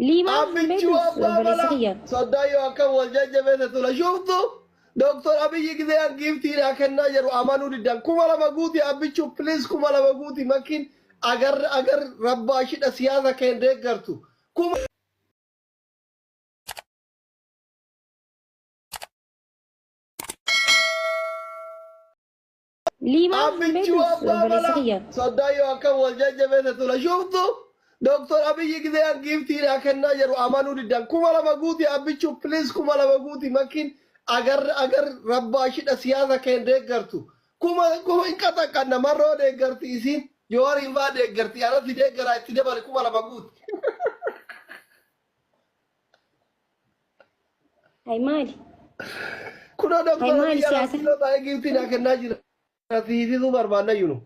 Liimaa hin Abbichuu beektu abbaa obboleessa balaa kiyya. soddaa yoo akkam wal jajjabeessa ture shuftu Doktor Abiyyi gizee an giiftiidhaa kennaa jedhu amanuu diddan 2000 guuti Abbichuu please 2000 guuti makiin agar agar rabbaashidha siyaasa keen deeggartu kuma Liimaa hin Abbichuu beektu abbaa obboleessa balaa kiyya. soddaa yoo akkam wal jajjabeessa ture shuftu Doktor Abiyyi gizee an giiftiidhaa kennaa jedhu amanuu diddan 2000 guuti Abbichuu please 2000 guuti makiin agar agar rabbaashidha siyaasa keen deeggartu kuma kuma hin qaxaqqanna marroo deeggarti isiin Jowaariin faa deeggarti anatti deeggaraa itti dabali 2000 guuti. Hay maali? Kunoo Hay Doktor maali Abiyyi siyaasa? Arabiyyoo taa'ee giiftii naa kennaa jira. Si hiisisuu barbaanna yunu.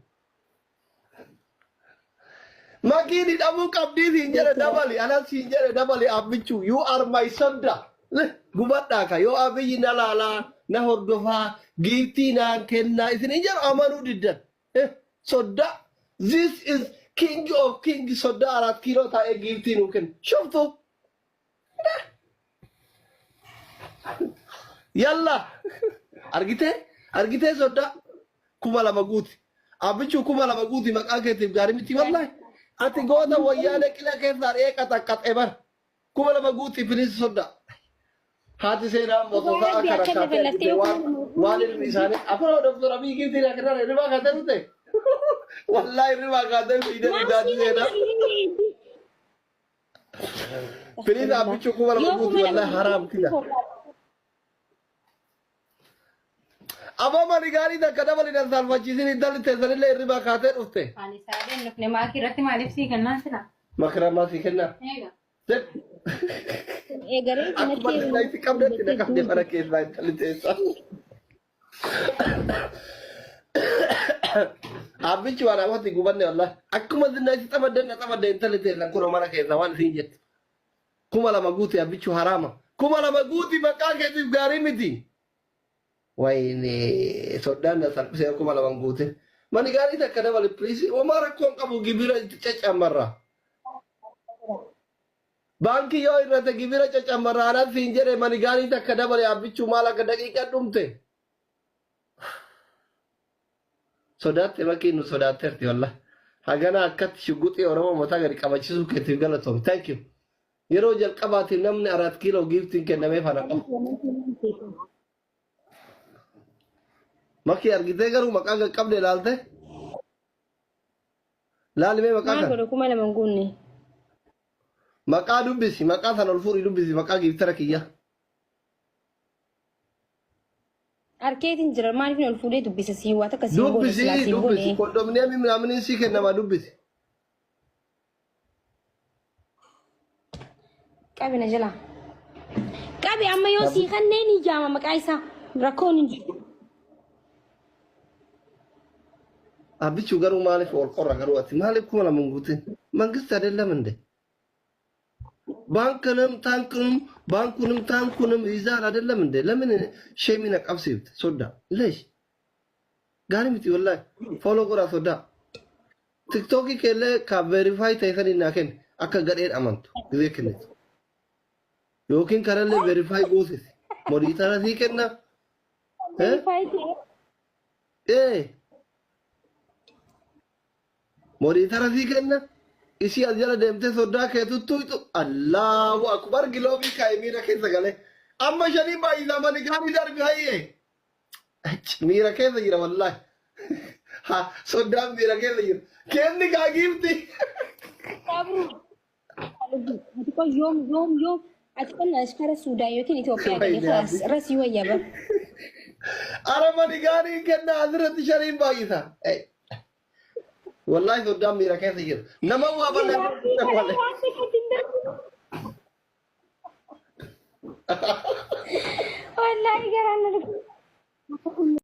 Makiin hidhamuu qabdii siin jedhe dabali anas siin jedhe dabali abbichuu you are my sodda gubadhaa ka yoo abiyyi na laalaa na hordofaa giiftii naan kennaa isin hin jedhu amanuu diddan sodda this is king of king sodda araat kiiloo taa'ee giiftii nuu kenna shuftu Yalla argitee argitee soddaa 2000 guuti. Abbichuu 2000 guuti maqaa keetiif gaarii miti wallahi. Ati goota wayyaanee qila keessaa re'ee qaxaqqaxee bar. 2000 guuti piliis soddaa. Haati seenaa Dhugaa osoo sa'a rabbi kana akka kaatee lafa laftee argite waan waan ilmi isaanii afaan doktor Abiy giiftii naa kennaa hirribaa kaatee dhufte. Wallahi hirribaa kaatee fiidee Maal dhufte haati sii seenaa. kenna Please abbichuu 2000 Yoo guuti 2000 wallahi haraam kiyya. Aboo mani gaarii takka dabali nan saalfachiisin intalli teessanillee hirribaa kaatee dhufte. Ani saaleen dhufne maakii irratti maaliif sii kennaa sila? Makiramaa sii kennaa. Eega. Zed. Eegalee Akkuma kanatti zinaa itti qabdetti na qabde mana keessaa intalli teessaa. Abbichi waan hawwati gubanne wallahi. Akkuma zinaa itti xamaddan na xamadde intalli teessan kunoo mana keessaa waan isiin jettu. 2000 guuti abbichu haraama. 2000 guuti maqaa keetiif gaarii miti. Wayne soddaan na salphisee 2000 guute. Mani gaarii takka dabali please. Homaa rakkoon qabu gibira itti caccamarra. Baankii yoo irrate gibira caccamarra anan siin jedhe mani gaarii takka dabali abbichuu maal akka daqiiqaa dhumte. Sodaatte makiin nu sodaatteerti wallah. Hagana akkatti shugguxii Oromoo mataa gadi qabachiisuu keetiif galatoomi. Thank you. Yeroo jalqabaatiif namni araat kiiloo giiftiin kennamee fana qofa. Makii argitee garuu maqaa qaqqabde ilaalte? Laali mee maqaa Maal kana. godhu 2000 hin guunne. Maqaa dubbisi maqaa sana ol fuudhii dubbisi maqaa giiftara kiyya. Arkeetiin jira maaliif ol fuudhee dubbisa siin waa takka siin goone Dubbisi silaa siin dubbisi goone. kondominiyeemii minaaminiin sii kennama dubbisi. Qabi na jalaa. Qabi amma yoo sii kanneen ni jaama maqaa isaa rakkoon hin jiru. Abbichuu garuu maaliif ol qorra garuu ati maaliif 2000 hin guutin? Mangisti adeellam inde. ባንክንም ታንክንም ባንኩንም ታንኩንም ይዛል አይደለም እንዴ? ለምን ሼሚና ቀብሲፍት ሶዳ ለሽ ጋሪ miti wallahi follow godhaa sodaa tiktookii keellee ka verify ta'e naa kenni akka gadheen amantu gizee kennitu yookiin kanallee verify goosisi modiitara sii kenna eh ee Moniitara sii kenna. Isii as jala deemtee soddaa kee tuttuqxu. Allaahu akbar giloobii kaa'e miira keessa galee. Amma shanii baay'isaa mani gaarii darbi hayyee. Miira keessa jira wallaahi. Ha soddaan miira keessa jira. Kenni kaa giifti. Sabru. Ati qoy yoom yoom yoom ati qonna askara Suudaan yookiin Itoophiyaa gali Wayne kalaas abbi. rasii wayya bar. Ara mani gaarii kenna asirratti shaniin baay'isa. Wallahi soddaan miira keessa jira. Nama waa balleessu malee. Wallahi garaan na dhukkube.